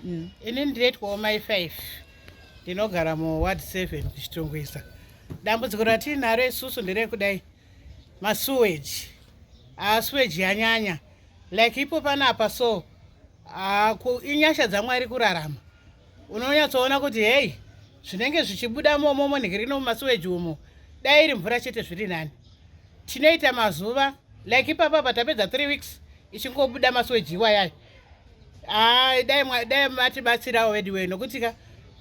Ini ndinoitwawo Mai 5, ndinogara muward 7 kuChitungwiza. Dambudziko ratiinaro isusu nderekudai masewage, sewage yanyanya. Like ipo panapa, so inyasha dzaMwari kurarama. Unonyatsoona kuti hei, zvinenge zvichibuda momo monhikirino mumasewage umo, dai iri mvura chete zviri nani. Tinoita mazuva, like ipapa apa tapedza 3 weeks ichingobuda masewage iwayayo. Dai matibatsirawo veduwe, nokuti ka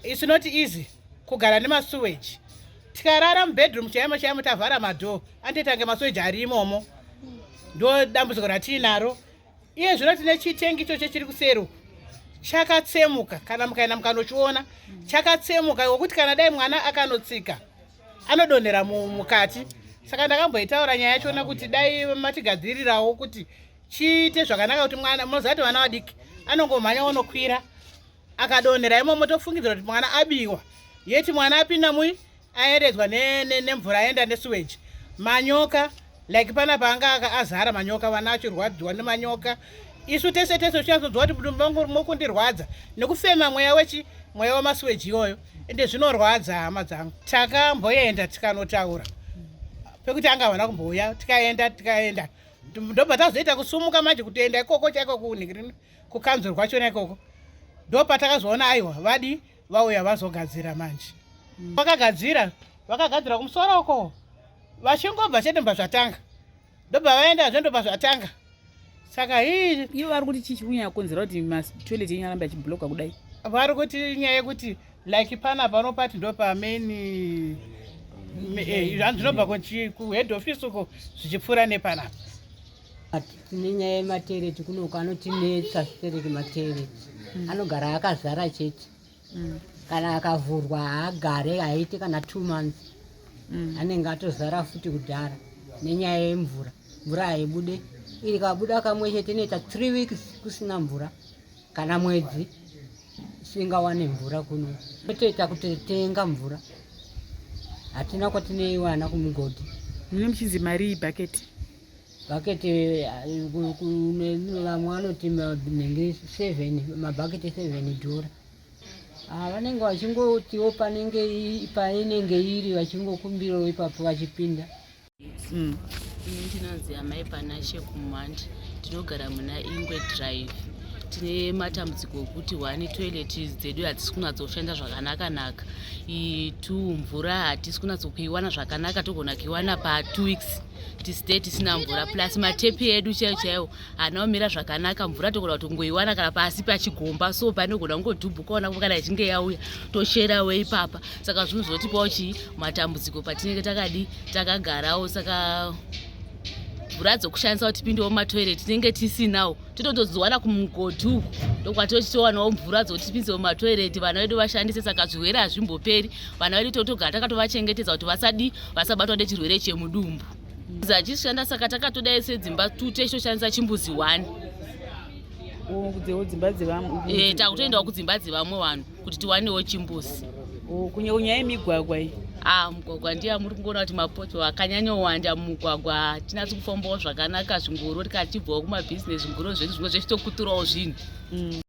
it's not easy kugara nemasewage. Tikarara mubedroom chaimo chaimo, tavhara madoor, anotoitange masewage ari imomo. Ndo dambudziko ratiinaro iye zvino. Tine chitengi ichocho chiri kuseri uku chakatsemuka. Kana mukaenda mukanochiona, chakatsemuka wekuti kana dai mwana akanotsika anodonhera mukati. Saka ndakamboitaura nyaya yachona kuti dai matigadzirirawo kuti chiite zvakanaka, kuti mwana, munoziva kuti vana vadiki anongomhanya onokwira, akadonhera imomo, tofungidzira kuti mwana abiwa, yeti mwana apinda mui aeredzwa nemvura aenda nesewage. Manyoka, like panapa anga azara manyoka, vana achirwadziwa nemanyoka. Isu tese tese uchinyatsonzwa kuti mudumbu mokundirwadza nekufema mweya wechi mweya wemasewage iyoyo. Ende zvinorwadza, hama dzangu. Takamboenda tikanotaura pekuti anga havana kumbouya. Tikaenda, tikaenda, ndobva tazoita kusumuka manje kutoenda ikoko chaiko kukanzuro kwachona ikoko. Ndo patakazoona aiwa, vadi vauya vazogadzira manje. Vakagadzira, vakagadzira kumusoro uko. Vachingobva chete ndobva zvatanga, ndobva vaenda zve, ndobva zvatanga. Saka hii. Ivo vari kuti chii chikunyanya kukonzera kuti matoilet enyu arambe achibloka kudai? Vari kuti nyaya yekuti like panapa panopati ndo pamain, zvinobva kuhead office uko zvichipfuura nepanapa. Tine nyaya yematoilet kunoku, anotinetsa zitereki. Matoilet anogara akazara chete. Kana akavhurwa haagare, haiti kana 2 months, anenge atozara futi kudhara. Nenyaya yemvura, mvura haibude. Ikabuda kamwe chete inoita 3 weeks kusina mvura, kana mwedzi isingawane mvura. Kuno totoita kutotenga mvura, hatina kwatinoiwana, kumugodhi. Mune muchinzi mari bhaketi? Bhaketi vamwe vanoti nenge seven, mabhaketi $7. Ah, vanenge vachingotiwo panenge painenge iri, vachingokumbirawo ipapo vachipinda. Ini ndinonzi Amai Panashe Kumwandi, ndinogara muna Ingwe Drive. Tine matambudziko ekuti one, toilet dzedu hadzisi kunyatsoshanda zvakanaka-naka. Two, mvura hatisi kunyatsokuiwana zvakanaka, togona kuiwana pa2 weeks tisite tisina mvura. Plus matepi edu chaiwo chaiwo haana kumira zvakanaka. Mvura togona kuti kungoiwana kana pasi pachigomba, so panogona kungodhubhukaona kana ichinge yauya, tosherawo ipapa. Saka zvinhu zvotipawo chii, matambudziko patinenge takadi takagarawo. Saka mvura dzokushandisa kuti tipindewo mumatoilet tinenge tisinawo, tototodziwana kumugodhi uku, ndokwatochitowanawo mvura dzokuti tipinze mumatoilet, vana vedu vashandise. Saka zvirwere hazvimboperi. Vana vedu totogara takatovachengetedza kuti vasadi vasabatwa nechirwere chemudumbu achishanda. Saka takatodai sedzimba two techitoshandisa chimbuzi one. Dzewo dzimba dzevamwe? Takutoendawo kudzimba dzevamwe vanhu kuti tiwanewo chimbuzi. Kunyaya yemigwagwa iyi? Ah, mugwagwa ndiye muri kungoona kuti mapoto akanyanyowanda mumugwagwa. Hatinatsi kufambawo zvakanaka. Zvingoro, tikachibvawo kumabhizinesi, zvingoro zvedu zvimwe zvechitokuturawo zvinhu.